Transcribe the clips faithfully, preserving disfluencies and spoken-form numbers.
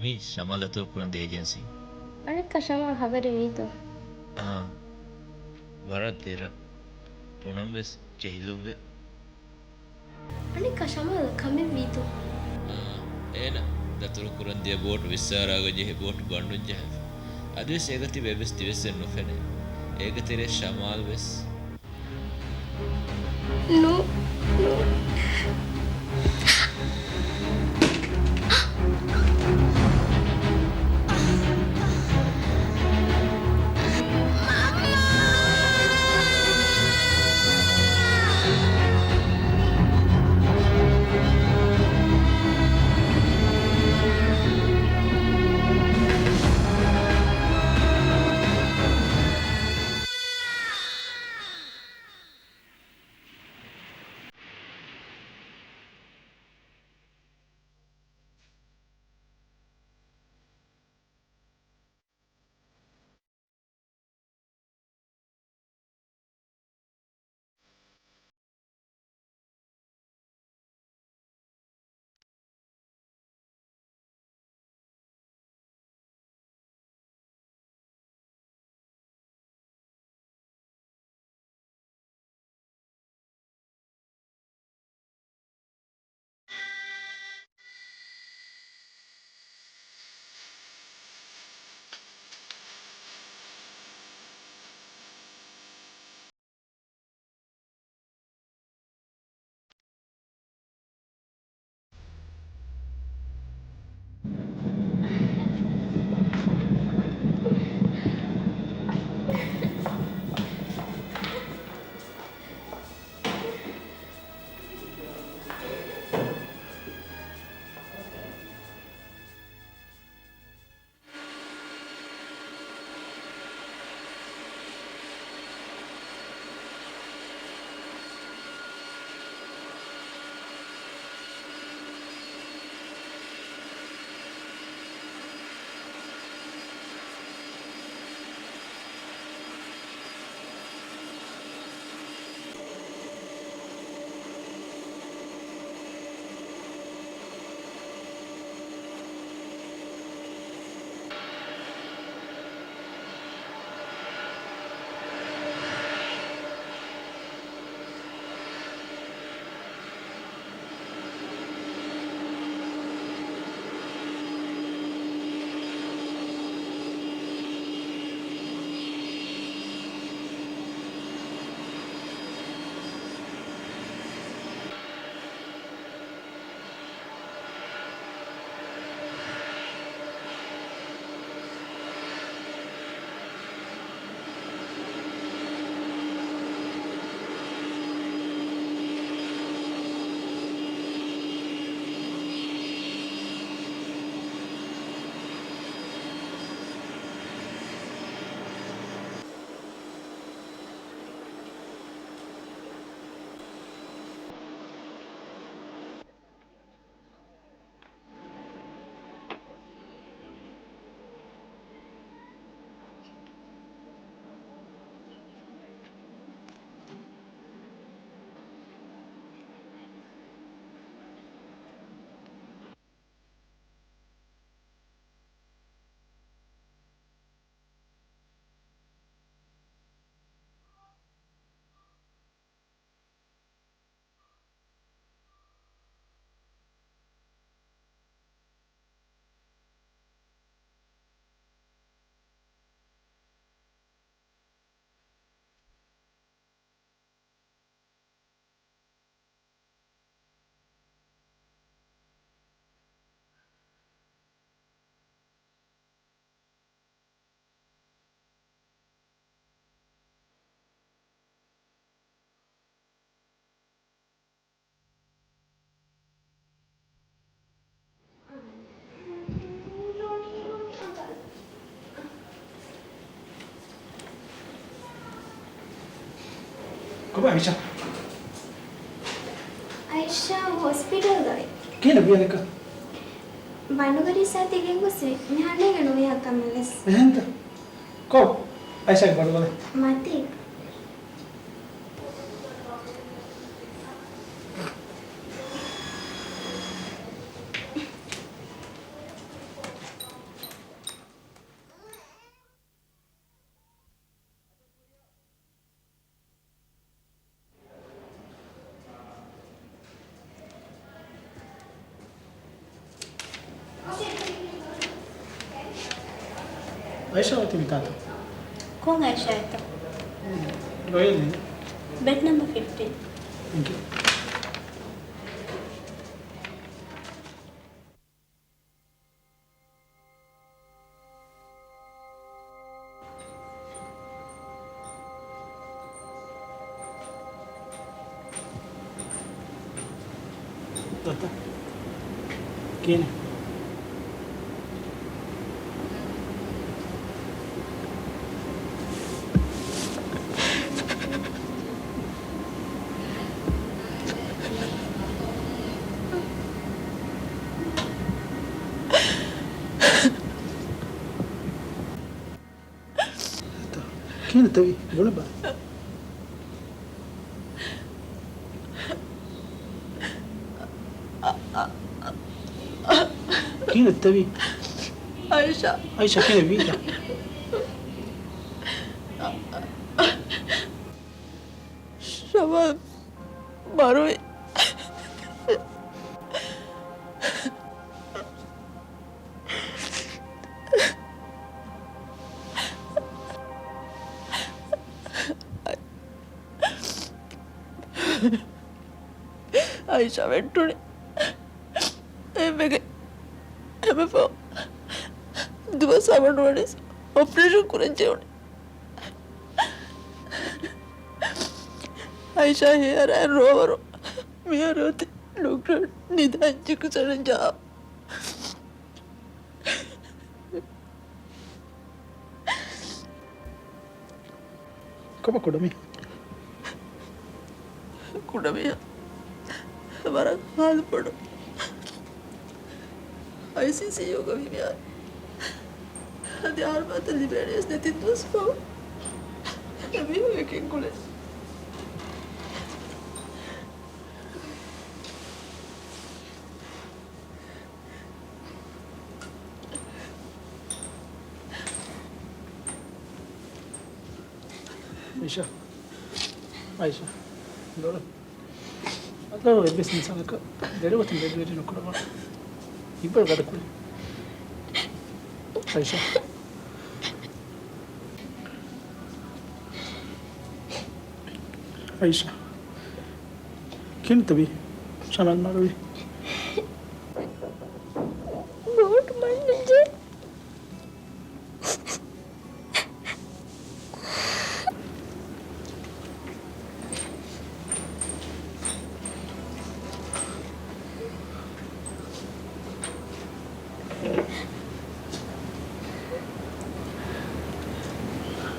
މީ ޝަމާލް ދަތުރު ކުރަން ދޭ އޭޖެންސީ. އަނެއްކާ ޝަމާލް ޚަބަރެއް ވީތޯ؟ އާ، ވަރަށް ދެރަ. ބުނަން ވެސް ޖެހިލުއްވޭ. އަނެއްކާ ޝަމާލް ކަމެއް ވީތޯ؟ އާ، އޭނަ ދަތުރު ކުރަން ދިޔަ ބޯޓު ވިއްސާރާގަ ޖެހި ބޯޓު ބަނޑުން ޖަހައިފަ. އަދިވެސް އޭގަ ތިބި އެއްވެސް ދިވެއްސެއް ނުފެނޭ. އޭގެ ތެރޭ ޝަމާލް ވެސް. ނޫ، ނޫ. ކޮބާ އައިޝާ؟ އައިޝާ ހޮސްޕިޓަލްގައި. ކިހިނެއް ވިޔަލަކަ؟ ބަނޑުގަރީ ސާތީގެން ގޮސް މިހާރު ނޭނގެ ނުވިހާ ކަމެއް ވެސް. އެހެންތަ؟ ކޯ؟ އައިޝާގެ ބަނޑު ބަލަ. މަތީ. އައިޝާ އޮތީ މިތާތަ؟ ކޮން އައިޝާއެއްތަ؟ ރޮޔަލް އިން. ބެޑް ނަމްބަރ ފިފްޓީން. ތެންކް ޔޫ. ދޮތަ. ކިހިނެއް؟ ކިހިނެއްތަ ވީ؟ ބުނެބަލަ. ކިހިނެއްތަ ވީ؟ އައިޝާ. އައިޝާ ކިހިނެއް ވީތަ؟ ޝަމާލް މަރުވި. އައިޝާ ވެއްޓުނީ އެންމެގެ އެންމެ ފަހު ދުވަސް ހަމަނުވަނީސް އޮޕަރޭޝަން ކުރަން ޖެހުނީ. އައިޝާ ހޭ އަރާ ރޯވަރު މިހާރު އޮތީ ޑޮކްޓަރ ނިދާ އިންޖެކްޝަނަށް ޖަހާ. ކޮބާ ކުޑަމީހާ؟ ކުޑަމީހާ ވަރަށް ހާލު ބޮޑު. އައިސީސީޔޫގަ ވީމި އާ. އަދި އަހަރުމެން ލިބޭނެ ވެސް ނެތި ދުވަސް ފަހު. އެމީހުން އެކެއް ގުޅޭ. އައިޝާ. އައިޝާ. ދޮރު. އަދާ އެއްވެސް އިންސާނަކަށް ދެރަވަތިން ބެލުވެރިނު ކުރަމާ. ހިތްވަރު ގަދަ ކުރި. އައިޝާ. އައިޝާ. ކިހިނެއްތަ ވީ؟ ޝަމާލް މަރުވީ. ބޯޓު މަންނަންޖެހޭ.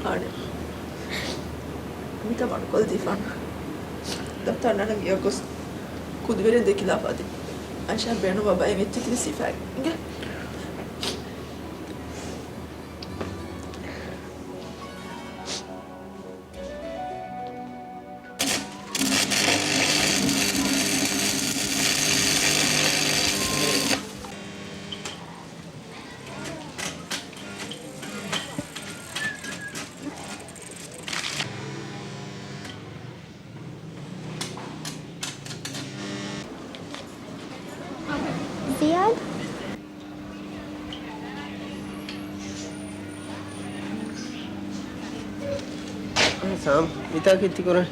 އާނ. މިތާ މަޑުކޮށްދީފާނަން. ދައްތަ އަންނަން ގެޔަށް ގޮސް ކުދިވެރިން ދެކިލާފަ އަދި އައިޝާ ބޭނުމަށް ބައެއް އެއްޗެތި ވެސް ހިފާ އިނގޭ. ޒިޔާދް. ސާމް، މިތާ ކީއްތި ކުރަން؟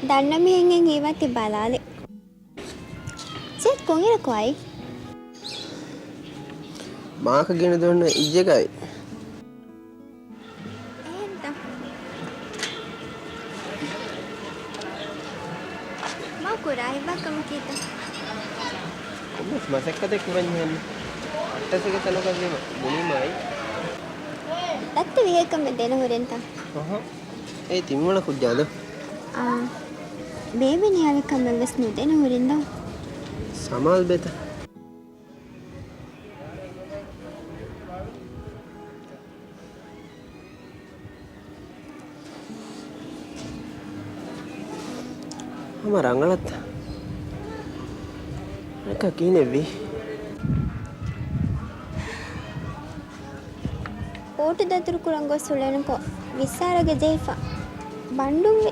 ދަންނަ މީހެއް ހީވާތީ ބަލާލި. ޒިޔާދް ކޮންއިރަކު އައީ؟ މާކަ ގިނަ ދޮންނަ އިއްޔެގައި. އެހެންތަ؟ މާ ކުރާ ހިތްވާ ކަމަކީތަ؟ ކޮންމެސް މަސައްކަތެއް ކުރަން ޖެހެން. އައްޓަސެގެ ތަނަކަށްވީމަ ބުނީމާއި. ދައްތަ ވިހޭ ކަމެއް ދެނެ ހުރިންތަ؟ އަހަ. އޭ ތިންވަނަ ކުއްޖާދޯ؟ އާ. ބޭބެ ނިހާލެއް ކަމެއް ވެސް ނުދެނެ ހުރިންދޯ؟ ސަމާލް ބޭތަ؟ ހަމަ ރަނގަޅަށްތަ؟ އަނެއްކާ ކިހިނެއްވީ؟ ބޯޓު ދަތުރުކުރަން ގޮސް ހުޅެނިކޮށް ވިއްސާރަގަ ޖެހިފަ ބަންޑުންވި.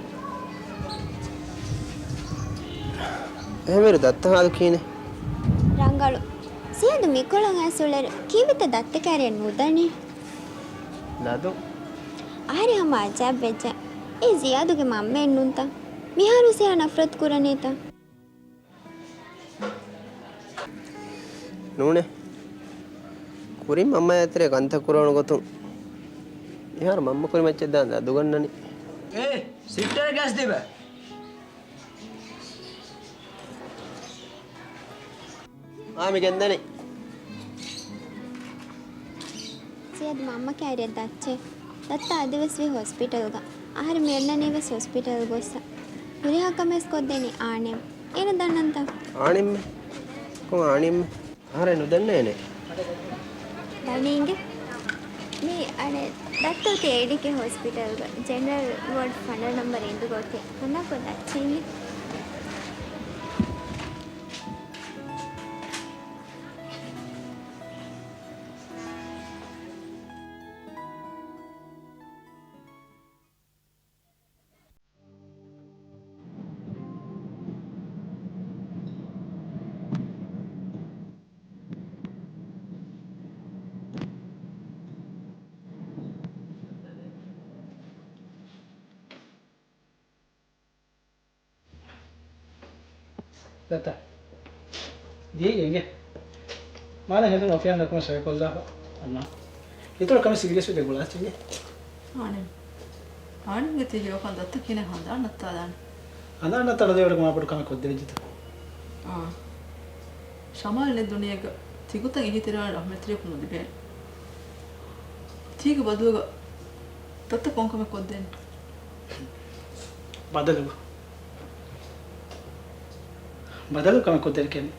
އެހެންވީރު ދައްތަ ހާލު ކިހިނެއް؟ ރަނގަޅު. ޒިޔާދު މިކޮޅަށް އައިސް އުޅޭއިރު ކީއްވެތަ ދައްތަ ކައިރިއަށް ނުދަނީ؟ ނަދު. އަހަރެން ހަމަ އަޖައިބް ވެއްޖެ. އެ ޒިޔާދުގެ މަންމައެއް ނޫންތަ؟ މިހާރު ސިޔާ ނަފްރަތު ކުރަނީތަ؟ ނޫނޭ. ކުރިން މަންމަ އެތެރޭ ކަންތައް ކުރެވުނު ގޮތުން މިހާރު މަންމަ ކުރިމައްޗަށް ދާން ނަދު ގަންނަނީ. އޭ، ސިޓްޓަރ ގެންސް ދީބަ. އާ، މި ގެންދަނީ. ޒިޔާދު މަންމަ ކައިރިއަށް ދައްޗޭ. ދައްތަ އަދިވެސް ވީ ހޮސްޕިޓަލްގަ. އަހަރެން މި އަންނަނީވެސް ހޮސްޕިޓަލް ގޮއްސަ. ހުރިހާ ކަމެއް ކޮށްދޭނީ އާނެމް. އޭނަ ދަންނަންތަ؟ އާނެމްމެ؟ ކޮން އާނެމްމެ؟ އަހަރެން ނުދަންނައޭނެ. ދަނީގެ. މީ އަނެއް ދައްތަ އޮތީ އޭޑީކޭ ހޮސްޕިޓަލްގަ. ޖެނެރަލް ވޯޑް ފަނަރަ ނަންބަރު އިނދުގަ އޮތީ. ހަނދާންކޮށް ދައްޗޭ އިނގޭ. ދައްތަ. ދިޔައީ އެނގޭ. މާލެ ހެދުނު އޮފީހަށް ނަކުމެ ސޮއިކޮށްލާފަ. އަންނާ. އިތުރަށް ކަމެއް ސީރިއަސްވެ ދެ ގުޅާސް އެނގޭ. އާނެ. އާނެމްގެ ތި ހެޔޮކަން ދައްތަ ކިހިނެއް ހަނދާން ނައްތާލާނެ. ހަނދާން ނައްތާލަދޭވަޑަކު މާ ބޮޑު ކަމެއް ކޮށްދެވިއްޖެތަ؟ އާ. ޝަމާލް ނެތް ދުނިޔޭގަ ތިގޮތަށް އެހީތެރިވާން ރަޙްމަތްތެރިޔަކު ނުލިބޭނެ. ތީގެ ބަދަލުގަ ދައްތަ ކޮން ކަމެއް ކޮށްދޭނެ؟ ބަދަލު. ބަދަލު ކަމެއް ކޮށްދޭނެ ކެން.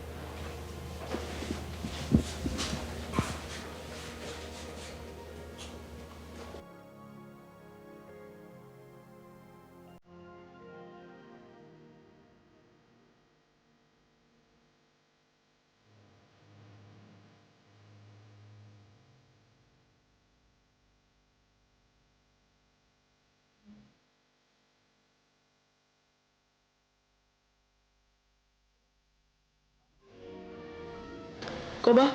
ކޮބާ؟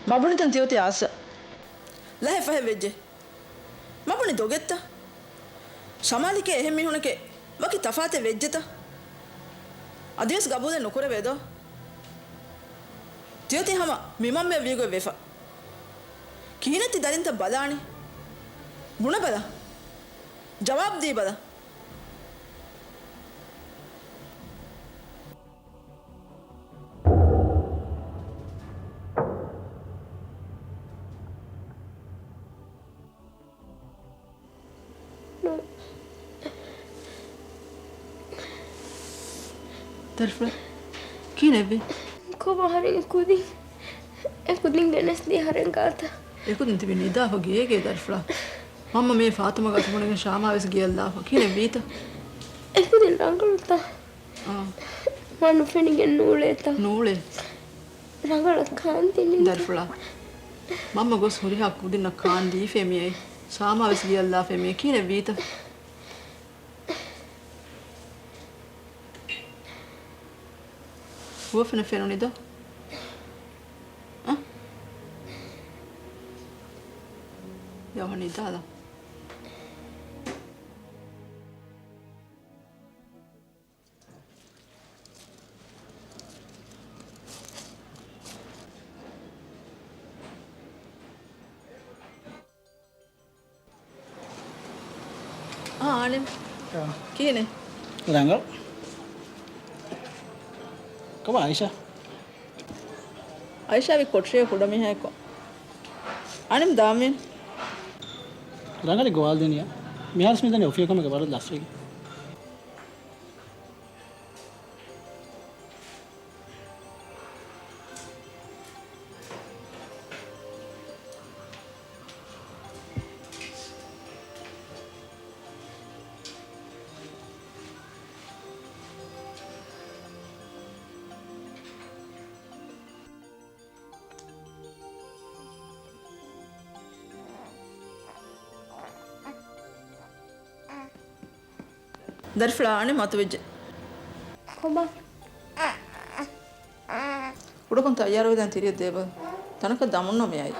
މަ ބުނިތަން ތިއޮތީ އާސަ. ލަހެއް ފަހެއް ވެއްޖެ. މަ ބުނި ދޮގެއްތަ؟ ޝަމާލިކޭ އެހެން މީހުނެކޭ ވަކި ތަފާތެއް ވެއްޖެތަ؟ އަދިވެސް ގަބޫލެއް ނުކުރެވޭ ދޯ؟ ތިއޮތީ ހަމަ މި މަންމަޔަށް ވީގޮތް ވެފަ. ކިހިނެއް ތި ދަރިންތައް ބަލާނީ؟ ބުނަބަލަ. ޖަވާބު ދީބަލަ. ދަރިފުޅާ، ކިހިނެއްވީ؟ ކޮބާ އަހަރެން އެކުދިން، އެކުދިން ގެނެސްދީ އަހަރެން ގާތަށް. އެކުދިން ތިބި ނިދާފަ ގޭގެ ދަރިފުޅާ. މަންމަ މޭ ފާތުމަ ގާތަށް ބުނެގެން ޝާމާ ވެސް ގެޔަށްލާފަ. ކިހިނެއްވީތަ؟ އެކުދިން ރަނގަޅުތަ؟ އާ. މާ ނުފެނިގެން ނޫޅޭތަ؟ ނޫޅޭ. ރަނގަޅަށް ކާންދިނީ. ދަރިފުޅާ. މަންމަ ގޮސް ހުރިހާ ކުދިންނަށް ކާން ދީފޭ މިއައި. ސާމާ ވެސް ގެޔަށްލާފޭ މިއައި. ކިހިނެއްވީތަ؟ ހުވަފެނަށް ފެނުނީ ދޯ؟ އަ؟ ދެ އަހަނީ ދާލާ. އާ، އާނެ. އާ. ކިހިނެއް؟ ރަނގަޅު. ކޮބާ އައިޝާ؟ އައިޝާ ވީ ކޮޓަރިއަށް ކުޑަމީހާއެއްކޮށް. އާނެމް ދާންވީން. ރަނގަޅީ ގޮވާލް ދިނިޔާ. މިހާރުސް މިދަނީ އޮފީހަކަމުގެ ވަރަށް ލަސްވެގެން. ދަރިފުޅާ އަނެއް މަތުވެއްޖެ. ކޮބާ؟ ބޮޑުކޮށް ތައްޔާރުވެލަން ތިރިއަށް ދޭބަލަ. ތަނަކަށް ދަމުންނޯ މިއައީ.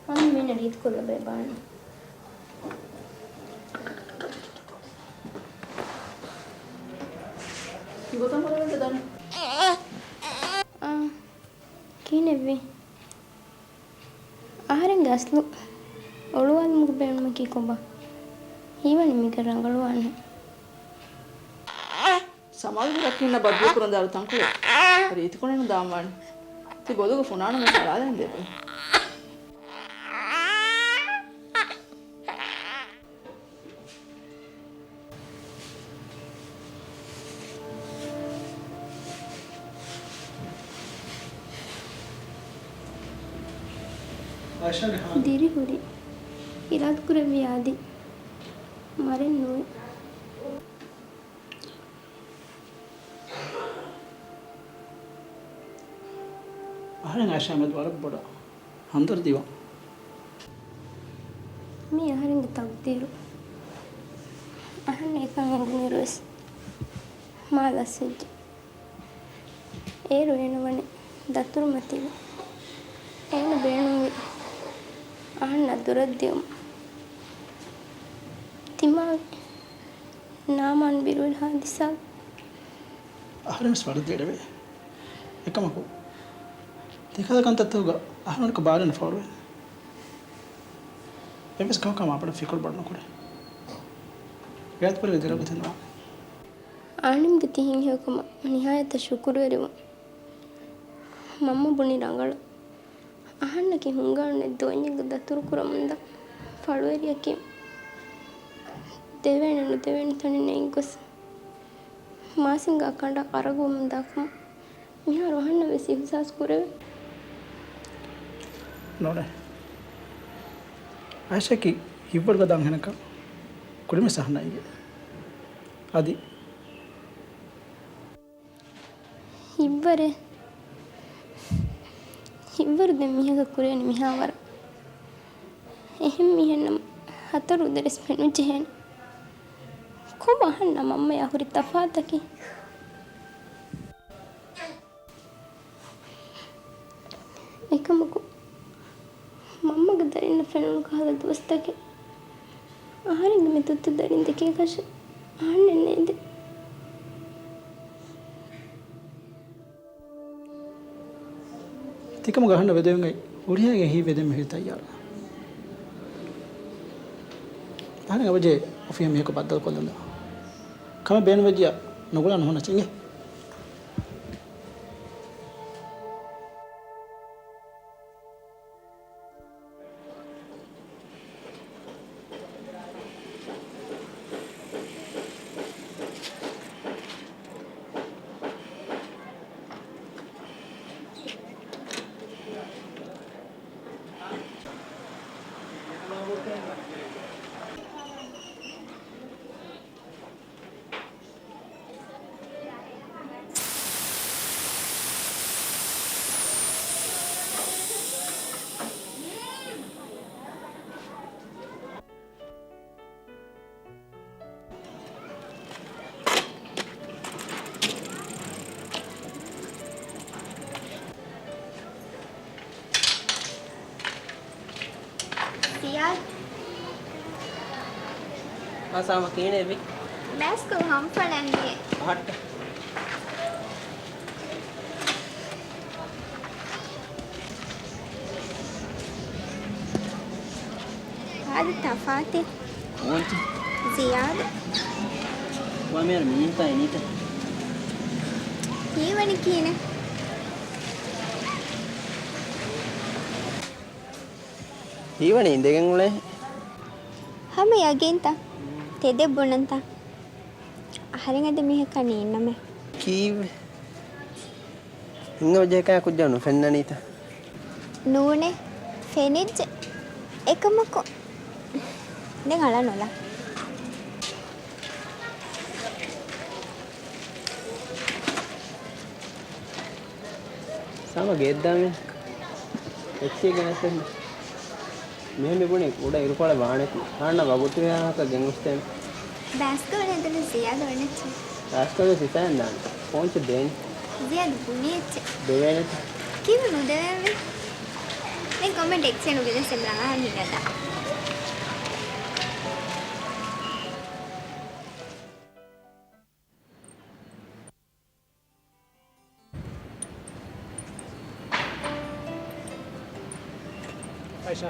އަންނަ މީނަ ރީތިކޮށްލަބައި ބާނީ. ގޮތަށް ހުރެވެންތަ ދަނީ؟ އާ، ކިހިނެއްވީ؟ އަހަރެންގެ އަސްލު އޮޅުވާލުމުގެ ބޭނުމަކީ ކޮބާ؟ ހީވަނީ މީގެ ރަނގަޅުވާނެ. ސަމާލުކުރަކީންނަށް ބައްދޫކުރަން ދާއިރު ތަންކޮޅެއް. ރީތިކޮށް ނުދާންވާނެ. ތި ބޮލުގަ ފުނާނަމޭ ފަޅާލަން ދޭބަލަ. ދިރިހުރި. އިރާދަކުރެއްވި އާދި. މަރެއް ނުވޭ. އަހަރެން އާއިޝާ މެދު ވަރަށް ބޮޑަށް ހަމްދަރްދީވާ. މީ އަހަރެންގެ ތަގްދީރު. އަހަންނަށް އެކަން އެނގުނުއިރުވެސް މާ ލަސްވެއްޖެ. އޭރު އޭނަ ވަނީ ދަތުރުމަތީވެ. އޭނަ ބޭނުންވީ އަހަންނަށް ދުރަށްދިޔުމަށް. ތިމާވި ނާމާން ބިރުވެރި ހާދިސާ. އަހަރެންވެސް ވަރަށް ދެރަވޭ. އެކަމަކު، ތިކަލަ ކަންތައްތަކުގަ އަހަރެން ބާރެއް ނުފޯރުވޭނެ. އެއްވެސް ކަމަކާ މާބޮޑަށް ފިކުރު ބޮޑު ނުކުރޭ. ގާތްޕުރެ ދެރަ ގޮތެއް ނުވާނެ. އާނިމްގެ ތިހެން ހެޔޮކަމަށް ނިހާޔަތަށް ޝުކުރުވެރިވުން. މަންމަ ބުނި ރަނގަޅަށް. އަހަންނަކީ ހުންގާނުން އެއްދުވަންޏެއްގަ ދަތުރުކުރަމުންދާ ފަޅުވެރިއަކީ. ދެވޭނެ ނުދެވޭނެ ތަނެއް ނެތްގޮސް މާސިންގާ ކަނޑަށް އަރަގުވަމުންދާކަމަށް މިހާރު އަހަންނަށް ވެސް އިހުސާސް ކުރެވޭ. ނޫނޭ. އާއިޝާއަކީ ހިތްވަރުގަދަ އަންހެނަކަށް ކުރިންވެސް އަހަންނަށް އެނގޭ. އަދި ހިތްވަރެއް. ހިތްވަރު ދެން މީހަކަށް ކުރޭނެ މިހާ ވަރަށް. އެހެން މީހެއްނަމަ ހަތަރު އުދަރެސް ފެނުންޖެހޭނެ. ކޮބާ އަހަންނާ މަންމަޔާ ހުރި ތަފާތަކީ؟ އެކަމަކު، މަންމަގެ ދަރިންނަށް ފެނުނު ކަހަލަ ދުވަސްތަކެއް އަހަރެންގެ މި ތުއްތު ދަރިން ދެކޭކަށެއް އަހަންނެއް ނޭނގެ. ތިކަމުގަ އަހަންނަށް ވެދެވެން އައި ހުރިހާގެ ހިތް ވެދެން މިހިރީ ތައްޔާރަށް. އަހަރެން އެބަޖެހޭ އޮފީހަށް މީހަކު ބައްދަލުކޮށްލަންދާ. ކަމެއް ބޭނުންވެއްޖިއްޔާ ނުގުޅާ ނުހުންނަސް އިނގޭ. ސިޔާދު. އާ، ސާމަ ކިހިނެއްވީ؟ ބައިސްކަލް ހަންފަޅަން ދިޔަ. އަހައްޓަ. އާދެ ތަފާތެއް. ކޯންޗި؟ ޒިޔާދު. ވާ މިހާރު މީންތާ އިނީތަ؟ ހީވަނީ ކިހިނެއް؟ ހީވަނީ އިނދެގެން އުޅޭ. ހަމަ ޔަގީންތަ؟ ތެދެއް ބުނަންތަ؟ އަހަރެން އަދި މީހަކާ ނީންނަމޭ. ކީއްވެ؟ ހިނގަމަޖެހޭ ކަޔާ ކުއްޖާ ނުފެންނަނީތަ؟ ނޫނޭ، ފެނިއްޖެ. އެކަމަކު ދެން އަޅާ ނުލާ. ސާމަ ގެއެއްދާމެ. އެއްޗެއް ގެނެސްދެން. މިހެން މި ބުނި ކުޑަ އިރުކޮޅެއް ވާނެތީ. ހާންނަ ވަގުތު ވެހާކަށް ގެންގޮސްދޭނެ. ބައިސްކަލް ނެތުނު ޒިޔާދު އޮނެއްޗެއް. ބައިސްކަލް ވެސް ހިފައިން ދާނެ. ފޯންޗެއް ދޭން. ޒިޔާދު ބުނި އެއްޗެއް. ދެވޭނެތަ؟ ކީއްވެ ނުދެވޭނެ؟ ދެން ކޮންމެ ޓެކްސް ނުގެނެސް އެބަ އަހަން ހިނގަތާ. އައިޝާ،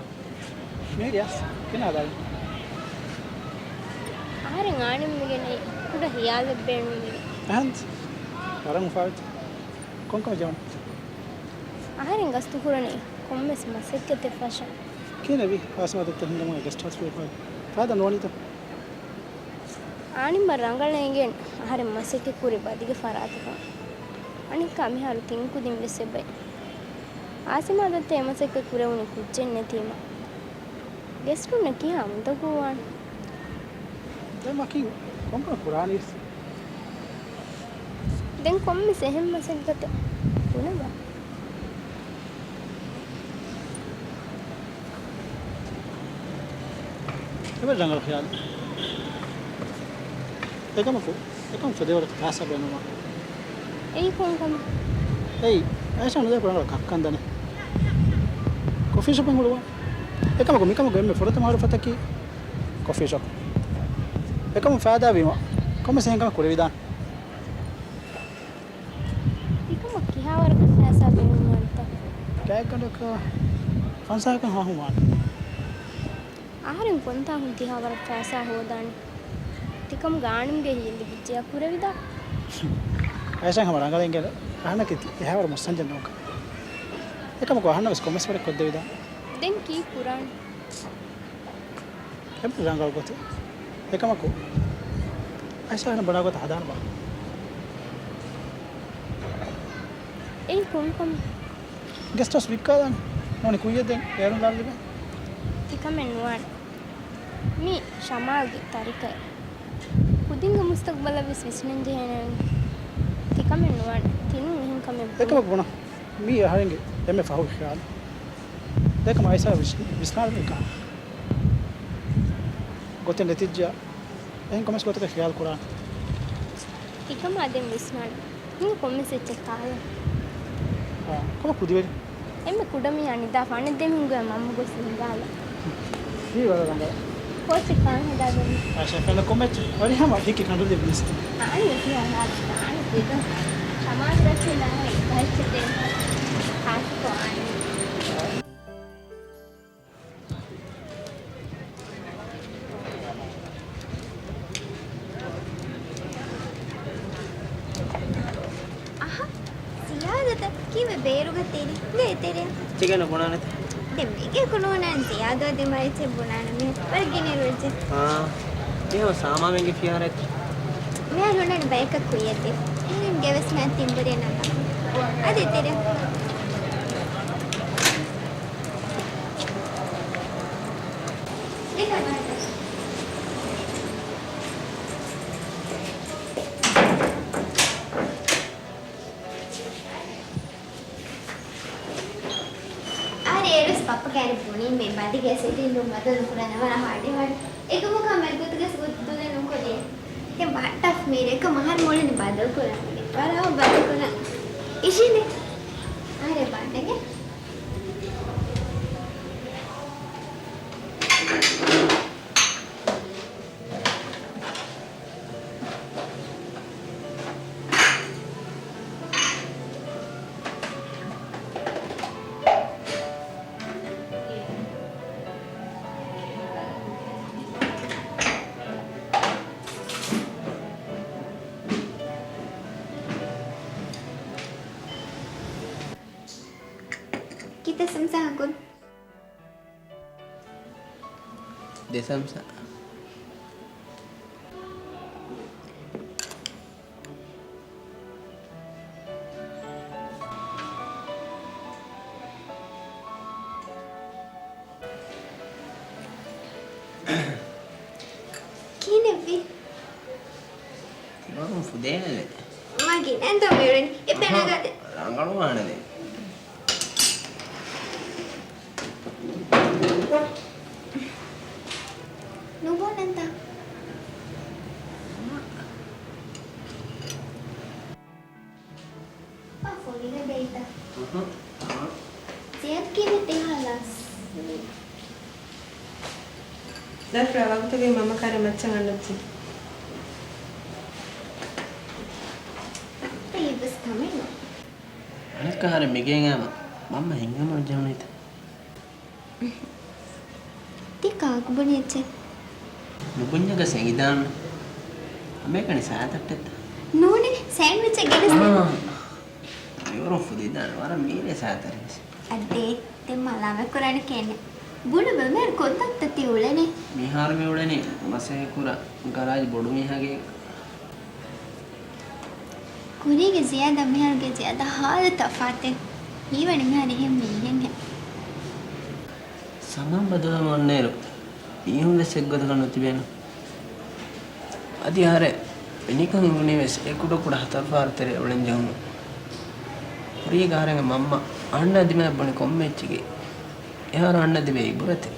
މޭރިޔާ، ކިނާ ދާ؟ އަހަރެން އާނިމް މިގެނައި ކުޑަ ހިޔާލެއް ބޭނުންވި. އަހަން ވަރަށް އުފާވެއްޖެ. ކޮންކަމެއް ޖެހުނު؟ އަހަރެން ގަސްތު ކުރަނީ ކޮންމެސް މަސައްކަތެއް ފަށަން. ކިހިނެއްވީ؟ އާސިމާ ދައްތަ ހިންގަމުން ގެސްޓް ހައުސް ފުރިފައި ފާދަ ނުވަނީތަ؟ އާނިމް ރަނގަޅަށް އެނގޭނެ އަހަރެން މަސައްކަތް ކުރި ބަދިގެ ފަރާތަކަށް. އަނެއްކާ މިހާރު ތިން ކުދިން ވެސް އެބައި. އާސިމާ ދައްތަ އެ މަސައްކަތް ކުރެވުނީ ކުއްޖެއް ނެތީމަ. ގެސްޓުންނަށް ކިހާ އުނދަގޫވާނެ؟ ދެން ވަކިން ކޮންކަމެއް ކުރާނީވެސް؟ ދެން ކޮންމެސް އެހެން މަސައްކަތެއް ބުނެބަ؟ އެވެ ރަނގަޅު ޚިޔާލު. އެކަމަކު، އެކަމަކު ފެދޭވަރަކަށް ފައިސާ ބޭނުންވާ. އެއީ ކޮން ކަމެއް؟ އެއީ، އައިޝާ ނުދޭ ކުރަނގަޅަށް ކައްކަން ދަނީ. ކޮފީ ޝޮޕެއް ހުޅުވާ. އެކަމަކު މިކަމަކު އެންމެ ފުރަތަމަ ހަރުފަތަކީ ކޮފީ ޝޮޕް. އެކަމުން ފައިދާ ވީމަ، ކޮންމެސް އެހެން ކަމެއް ކުރެވިދާނެ. ތިކަމަށް ކިހާވަރަކަށް ފައިސާ ބޭނުންވާނެތަ؟ ގާތްގަނޑަކަށް ފަންސާހަކަށް ހާހުން ވާނެ. އަހަރެން ކޮންތާކުން ތިހާވަރަށް ފައިސާ ހޯދާނެ؟ ތިކަމުގެ އާނިމްގެ ހިތް ލިބިއްޖެޔާ ކުރެވިދާ. އައިޝާ ހަމަ ރަނގަޅަށް އެނގޭނެ އަހަންނަކީ ތި އެހާވަރު މުއްސަންޖެއް ނޫންކަން. އެކަމަކު އަހަންނަށް ވެސް ކޮންމެސް ވަރެއް ކޮށްދެވިދާނެ. ދެން ކީއް ކުރާނީ؟ އެންމެ ރަނގަޅު ގޮތެއް. އެކަމަކު، އައިޝާ އަހަންނަށް ބޮޑާ ގޮތަށް ހަދާނަމާ. އެއީ ކޮން ކަމެއް؟ ގެސްޓް ހައުސް ވިއްކާލާނެ. ނޫނީ ކުއްޔަށް ދެން އޭރުން ލާން ލިބޭ. ތިކަމެއް ނުވާނެ. މީ ޝަމާލްގެ ތަރިކައެއް. ކުދިންގެ މުސްތަގުބަލަށް ވެސް ވިސްނަން ޖެހޭނެ. ތިކަމެއް ނުވާނެ. ތިނޫން އެހެން ކަމެއް ބުނީ. އެކަމަކު ބުނަން. މީ އަހަރެންގެ އެންމެ ފަހުގެ ޚިޔާލު. ދެކަމަ އައިޝާ ވިސް-، ވިސްނާލަނީ ކާން. ގޮތެއް ނެތިއްޖެޔާ. އެހެން ކޮންމެސް ގޮތަކަށް ޚިޔާލު ކުރާނެ. ތިކަމާ ދެން ވިސްނާނެ. ހިނގި ކޮންމެސް އެއްޗެއް ކާލަން. އާ، ކޮބާ ކުދިވެރި؟ އެންމެ ކުޑަމީހާ ނިދާފަ އަނެއް ދެމީހުންގެ މަންމަ ގޮސް ނިދާލަ. ހީވަރަށް ރަނގަޅު. ކޯޗެއް ކާން ހަދާ ދެން. އާ، ޝެފް އެންނަ ކޮމެއްޗެއް. ވަރިހަމަ ހިކި ކަނޑު ދެ ބިނެސް. އާން ވެސް ހާލަ އާން ދެދުން. ޝަމާލް ރަސީން އާން ކައްޗެއް ދެން. ހާސިކޮ އާން. އަހަ، ޒިޔާދަތަ ކީއްވެ ބޭރުގަ ތެރި؟ ދޭ ތެރެ. ތިގެން ބުނާނެތަ؟ ދެ މީގެ ކުނޫނަން ޒިޔާދާ ދިމާއެއްޗެއް ބުނާނަމޭ. ވަރަށް ގިނަ ރުއްޖެ. އާ، މިހާ ސާމާމެންގެ ފިހާރައެއް. މިހާރު ހުންނަން ބަޔަކަށް ކުއްޔަށް ދޭ. އެހެން ގެވެސް މާ ތިންބުރޭ ނަމަ. އަދި ތެރެ. އަހަރެން އޭރުވެސް ބައްޕަ ކައިރި ބުނީމޭ ބަދިގެ ސެޓިންގު ބަދަލު ކުރަން ވަރަށް ހާޑި ހާޑި. އެކަމަކު ހަމަ އެގޮތުގަސް ގޮތު ދުލެއް ނުކޮށްދޭ. ދެން ވައްޓަފް މީރެކަ މަހަރު މުޅިން ބަދަލު ކުރަން. ވަރަށް ބަދަލު ކުރަން. އިށީނދެ. އަހަރެން ބާންނެގެ. ކިތައް ސަމްސާ ހަކުން؟ ދެ ސަމްސާ. ކިހިނެއްވީ؟ ވަރުން ފުދޭނެލެ. މަގިނަ އެންދު މިއުޅެނީ. އެ އަހަ، ޕެނަގަދެ. ރަނގަޅުވާނެލެ. ނުބޯނަންތަ؟ އޮޅިގަ ދެއިތަ؟ އަހަ. ޒިޔާދް ކީރިތި ހާލަސް. ދަރިފުޅާ ވަގުތުގައި މަންމަ ކާރި މައްޗަށް އަންނައްޖެ. އެއީވެސް ކަމެއް ނޫން. އަނެއްކާ ހަރެ މިގޭގައިމަ މަންމަ ހިނގަމުން ޖެހުނީތަ؟ ތި ކާކު ބުނި އެއްޗެއް؟ ނުބުންޏަކަސް އެނގިދާން. ހަމައެކަނި ސާތައްޓެއްތަ؟ ނޫނޭ، ސޭންޑްވިޗެއް ގެނެސްދޭ. އާ. މިވަރުން ފުދިދާނެ ވަރަށް މީރޭ ސާތަރިވެސް. އަދޭ، ދެން މަލާމަތް ކުރާނެ ކޭނެ. ބުނުބަ މޭރު ކޮންތައްތަ ތި އުޅެނީ؟ މިހާރު މި އުޅެނީ މަސައްކަތް ކުރާ ގަރާޖް ބޮޑު މީހާގެ. ކުރީގެ ޒިޔާދާ މިހާރުގެ ޒިޔާދާ ހާދަ ތަފާތެއް. ހީވަނީ މިހާރު އެހެން މީހެއްހެން. ޒަމާން ބަދަލުވަމުން އަންނައިރު މީހުން ވެސް އެއްގޮތަކަށް ނުތިބޭނު. އަދި އަހަރެން އެނިކަން އިވުނީ ވެސް އެ ކުޑަ ކުޑަ ހަތަރު ފަހަރު ތެރޭ އުޅެން ޖެހުމުން. ކުރީގަ އަހަރެންގެ މަންމަ އަހަންނާ ދިމާއަށް ބުނި ކޮންމެ އެއްޗެއްގައި އެހާރު އަހަންނަށް ދެވޭ އިބުރަތެއް.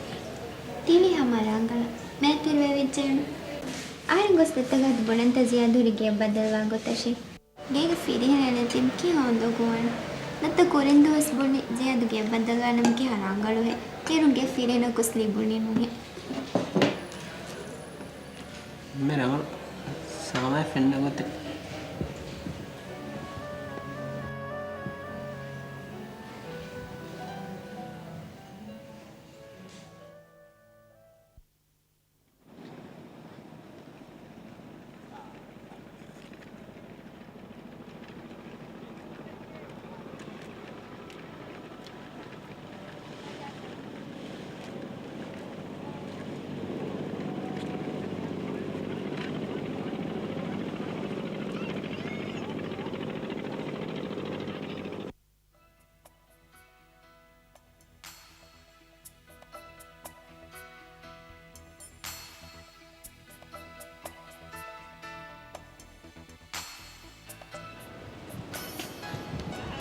ތިލީ ހަމަ ރަނގަޅަށް މޭތިރިވެވިއްޖެއެވެ. އަހަރެން ގޮސް ދެއްތަ ގާތު ބުނަންތަ ޒިޔާދު ހުރި ގެއަށް ބަދަލުވާ ގޮތަށް؟ ގޭގެ ފިރިހެނެއް ނެތި ކިހާ އުނދަގޫވާނެ. ނަތަ ކުރިން ދުވަސް ބުނި ޒިޔާދު ގެއަށް ބަދަލުވާނަމަ ކިހާ ރަނގަޅުހޭ. އޭރުން ގެ ފިރިހެނަކުސް ލިބުނީ ނުހޭ. މެ ރަނގަޅު ސާމާއެއް ފެންނަ ގޮތެއް.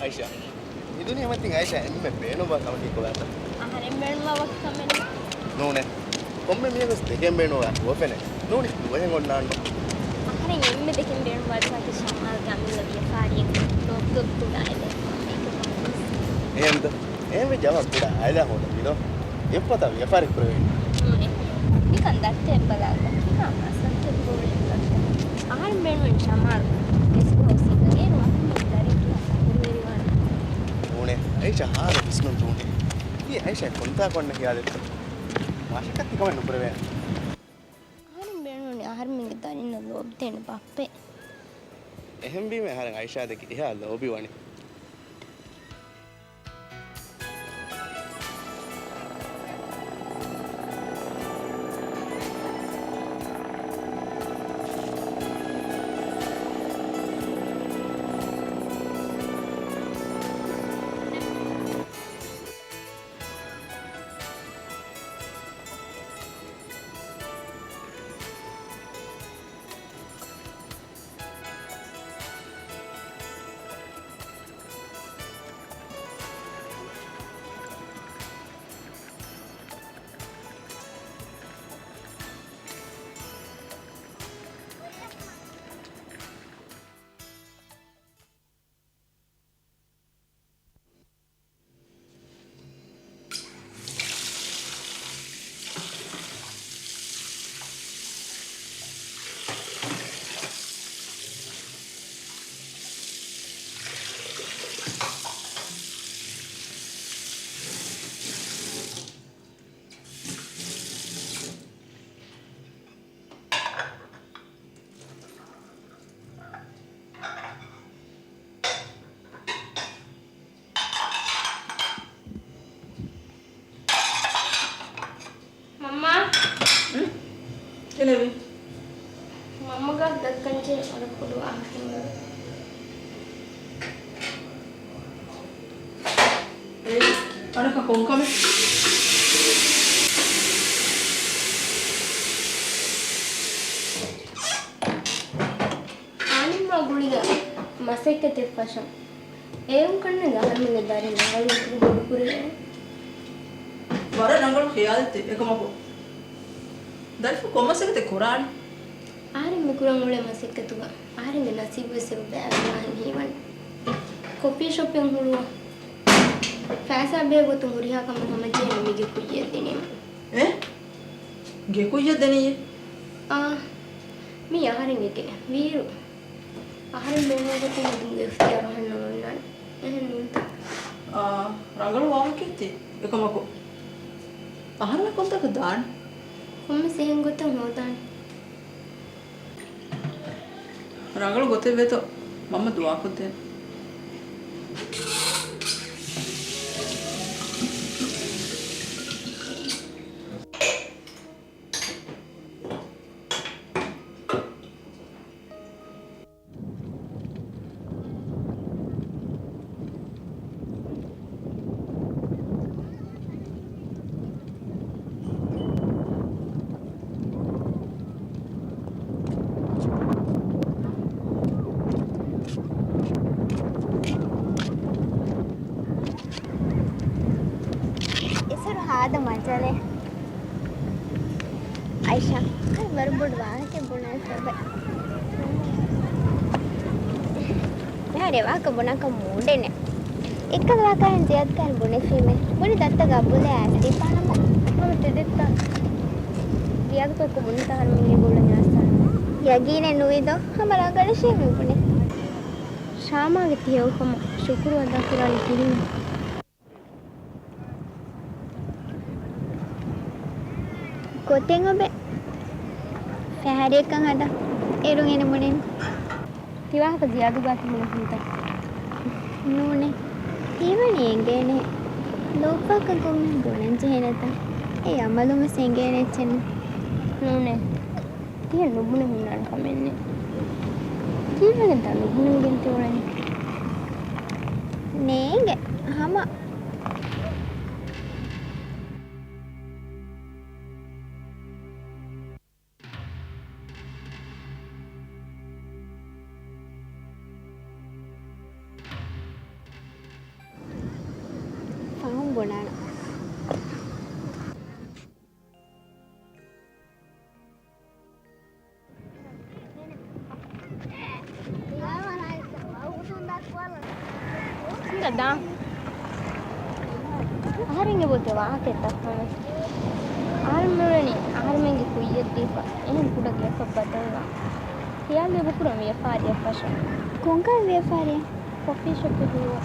އައިޝާ، މި ދުނިޔެމަތިން އައިޝާ އެންމެ ބޭނުންވާ ކަމަކީ ކޮބާތަ؟ އަހަރެން ބޭނުންވާ ވަކި ކަމެއް ނޫނޭ. ކޮންމެ މީހަކުސް ދެކެން ބޭނުންވާ ނުވެފެނޭ. ނޫނީ ނުވެހެން އޮންނާންނު. އަހަރެން އެންމެ ދެކެން ބޭނުންވާ ދުވަހަކީ ޝަމާލްގެ އަމިއްލަ ވިޔަފާރިއެއްގަ ލޯބި ލޯބި ކުޑަ އާއިލާ. އެހެންތަ؟ އެހެންވެއްޖެ އަވަހަށް ކުޑަ އާއިލާ ހޯދަން މިދޯ. އެއްފަތަށް ވިޔަފާރި ކުރެވޭނެ. ނޫނޭ. ނިކަން ދައްތައެއް ބަލާލަ. ކިހާ މަސައްކަތް ގުޅޭ ދައްތަ. އަހަރެން ބޭނުން ޝަމާލް ގެސްޓް ހައުސްއެއްގަ އޭރު އަހަރެން ދަރިން ކިހާ ސަބުރުވެރިވާނެ. ނޫނޭ. އައިޝާ ހާލު ވިސްނުން ދޫނީ. ތީ އައިޝާ ކޮންތާކު އަންނަ ޚިޔާލެއްތަ؟ މަސައްކަތް ތިކަމެއް ނުކުރެވޭނެ. އަހަރެން ބޭނުނީ އަހަރެމެންގެ ދަރިންނަށް ލޯބިދޭނެ ބައްޕައެއް. އެހެންވީމަ އަހަރެން އައިޝާދެކެ އެހާ ލޯބިވަނީ. މަންމާ. އުން؟ ކިހިނެއްވީ؟ މަންމަގާ ދައްކަންޖެހޭ ވަރަށް ބޮޑު ވާހަކައެއް. އޭ، އަނެއްކާ ކޮން ކަމެއް؟ އާނިމާ ގުޅިގެން މަސައްކަތެއް ފަށަން. އޭރުން ކަންނޭނގެ އަހަރެމެންގެ ދަރިން ރަނގަޅު ވަކިވެ ބޮޑު ކުރެވޭނެ. ވަރަށް ރަނގަޅު ޚިޔާލެއްތަ އެކަމަކު. ދަރިފުޅު ކޮން މަސައްކަތެއް ކުރާނީ؟ އަހަރެން މި ކުރަން އުޅޭ މަސައްކަތުގަ އަހަރެންގެ ނަސީބުވެސް އެބަ ބައިވެރިވާން ހީވަނީ. ކޮފީ ޝޮޕެއް ހުޅުވާ. ފައިސާ ބޭ ގޮތުން ހުރިހާ ކަމެއް ހަމަޖެހޭނެ މީގެ ކުއްޔަށް ދިނީމަ. އެ؟ ގެ ކުއްޔަށް ދެނީއޭ؟ އާ. މީ އަހަރެންގެ ގެ. ވީއިރު އަހަރެން ބޭނުން ގޮތުން ހެދުމުގެ އިޚްތިޔާރު އަހަންނަށް ނޯންނާނެ. އެހެން ނޫންތަ؟ އާ، ރަނގަޅު ވާހަކައެއް ތީ. އެކަމަކު އަހަރެމެން ކޮންތާކަށް ދާނީ؟ ކޮންމެސް އެހެން ގޮތެއް ހޯދާނެ. ރަނގަޅު ގޮތެއް ވޭތޯ، މަންމަ ދުޢާކޮށްދޭން. އިސުރު ހާދަ މަޖާލެއް. އައިޝާ، އަދި ވަރަށް ބޮޑު ވާހަކައެއް ބުނާ ސަބަ. މިހާރު ވާހަކަ ބުނާކަށް މޫޑެއް ނެތް. އެއްކަލަ ވާކަހެން ޒިޔާދު ކަހަން ބުނެފީމޭ. ބުނި ދައްތަ ގަބޫލެއް އައިސްދީފާނަމަ. ހަމަ ތެދެއްތަ؟ ޒިޔާދު ކޮއްކޮ ބުނިތަ ހަރުމިންގެ ގުޅަން އާސާން. ޔަގީނެއް ނުވިދޯ؟ ހަމަ ރަނގަޅަށޭ މި ބުނެ. ޝާމާގެ ތިހެޔޮކަމަށް ޝުކުރު އަދާކުރާނީ ކިހިނެއް؟ ގޮތެއް އޮބެ ފަހަރެއްކަން ހަދާ. އޭރުން އޭނަ ބުނެން. ތިވާހަކަ ޒިޔާދުގާތު ބުނެފިންތަ؟ ނޫނޭ. ތީވަނީ އެނގޭނެ. ލޯބިވާކަން ކޮންމެހެން ބުނަން ޖެހޭނެތަ؟ އެ އަމަލުން ވެސް އެނގޭނެ އެއްޗެއް ނޫނޭ. ތިހެން ނުބުނެ ހުންނާނެ ކަމެއް ނެތް. ތީވެގެންތާ ނުބުނެވިގެން ތިއުޅެނީ؟ ނޭނގެ ހަމަ. ފަހުން ބުނާނަން. އަހަރެންގެ ބޮތެއް ވާހަކައެއް ދައްކަން ވެސް. އަހަރެން މިއުޅެނީ އަހަރެމެންގެ ކުއްޔަށްދީފަ އެހެން ކުޑަ ގެއަކަށް ބަދަލުވާން. ޚިޔާލު އެބަކުރަން ވިޔަފާރިއަށް ފަށަން. ކޮންކަހަލަ ވިޔަފާރިއެއް؟ ކޮފީ ޝޮޕެއް ހުޅުވާ.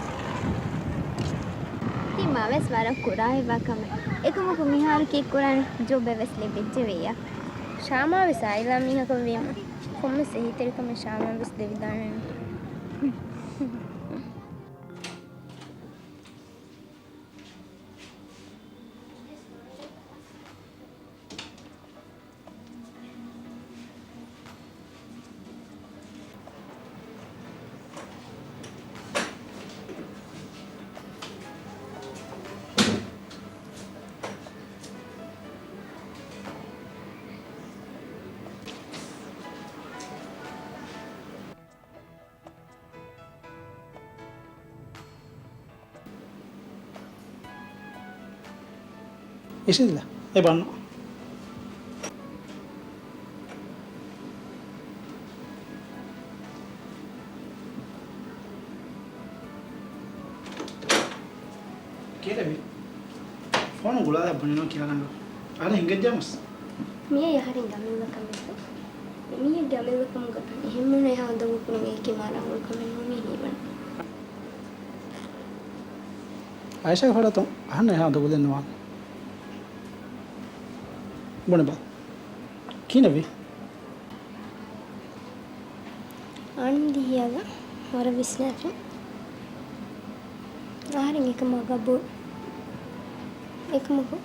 ތިމާ ވެސް ވަރަށް ކުރާހިތްވާ ކަމެއް. އެކަމަކު މިހާރު ކީއްކުރާނެ؟ ޖޮބެއް ވެސް ލިބިއްޖެ ވިއްޔާ. ޝާމާ ވެސް އާއިލާ މީހަކަށް ވީމަ ކޮންމެސް އެހީތެރިކަމެއް ޝާމާ ވެސް ދެވިދާނެ. އިށީދިލަ، އެ ބަންނަ. ކިހިނެއްވީ؟ ފޯނު ގުޅާލާ ބުނެން ކިހާ ރަނގަޅު؟ އަހަރެން ހިނގައްޖާމަސް. މިއީ އަހަރެންގެ އަމިއްލަ ކަމެއް. މީހެއްގެ އަމިއްލަ ކަމުގަ އެހެން މީހުން އެހާ އުނދަގޫ ކުރުން އެކީ މާ ރަނގަޅު ކަމެއް ނޫނީ ހީވަނީ. އައިޝާގެ ފަރާތުން އަހަންނަށް އެހާ އުނދަގޫލެއް ނުވާނެ. ބުނެބަލަ. ކިހިނެއްވީ؟ އަންދިހިއަލަ ވަރަށް ވިސްނާފި. އަހަރެން އެކަމާ ގަބޫލު. އެކަމަކު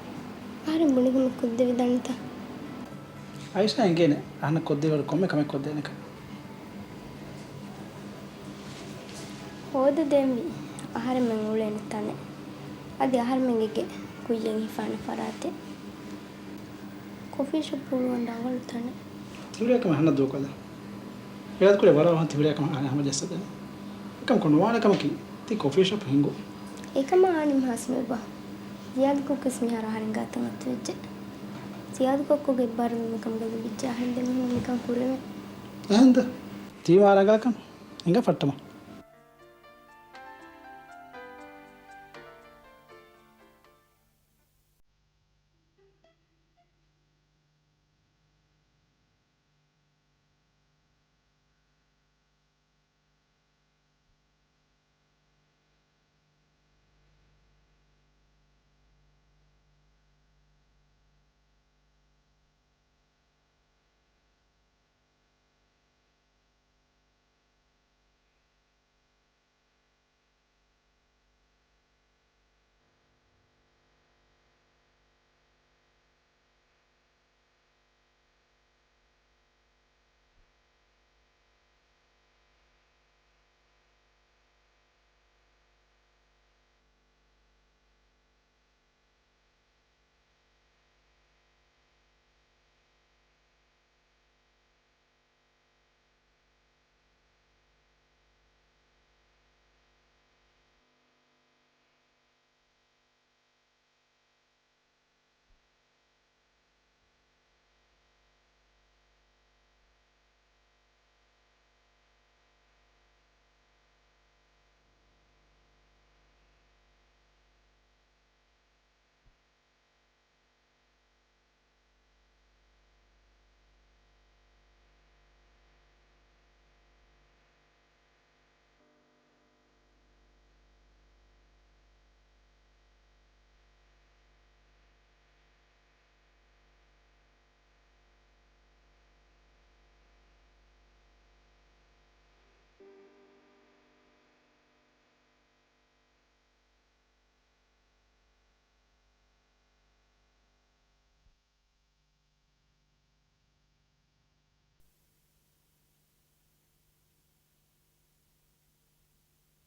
އަހަރެން ބުނި ކަމެއް ކޮށްދެވިދާނެތަ؟ އައިޝާ އެނގޭނެ އަހަންނަށް ކޮށްދޭވަރު ކޮންމެ ކަމެއް ކޮށްދޭނެކަން. ހޯދަދޭންވީ އަހަރެމެން އުޅޭނެ ތަނެއް. އަދި އަހަރެމެންގެ ގެ ކުއްޔަށް ހިފާނެ ފަރާތެއް. ކޮފީ ޝޮޕް ހުޅުވަން ރަނގަޅު ތަނެއް. ތިހުރިހާ ކަމެއް އަހަންނަށް ދޫކޮށްލަ. އިރާދަކުރޭ ވަރަށް އަހަން ތިހުރިހާ ކަމެއް އަހަންނަށް ހަމަޖައްސަދޭނެ. އެކަމަކު ނުވާނެ ކަމަކީ ތި ކޮފީ ޝޮޕް ހިންގުން. އެކަމާ އަނިމް ހާސިމެއްބާ. ޒިޔާދު ކޮއްކޮ ވެސް މިހާރު އަހަރެން ގާތަށް އަތުވެއްޖެ. ޒިޔާދު ކޮއްކޮގެ ބަރުން މިކަމުގަ ލިބިއްޖެ އަހަރެން ދެމީހުންނަށް މިކަން ކުރެވެން. އެހެންދަ؟ ތީ މާ ރަނގަޅަކަން. އެނގަ ފައްޓަމަ.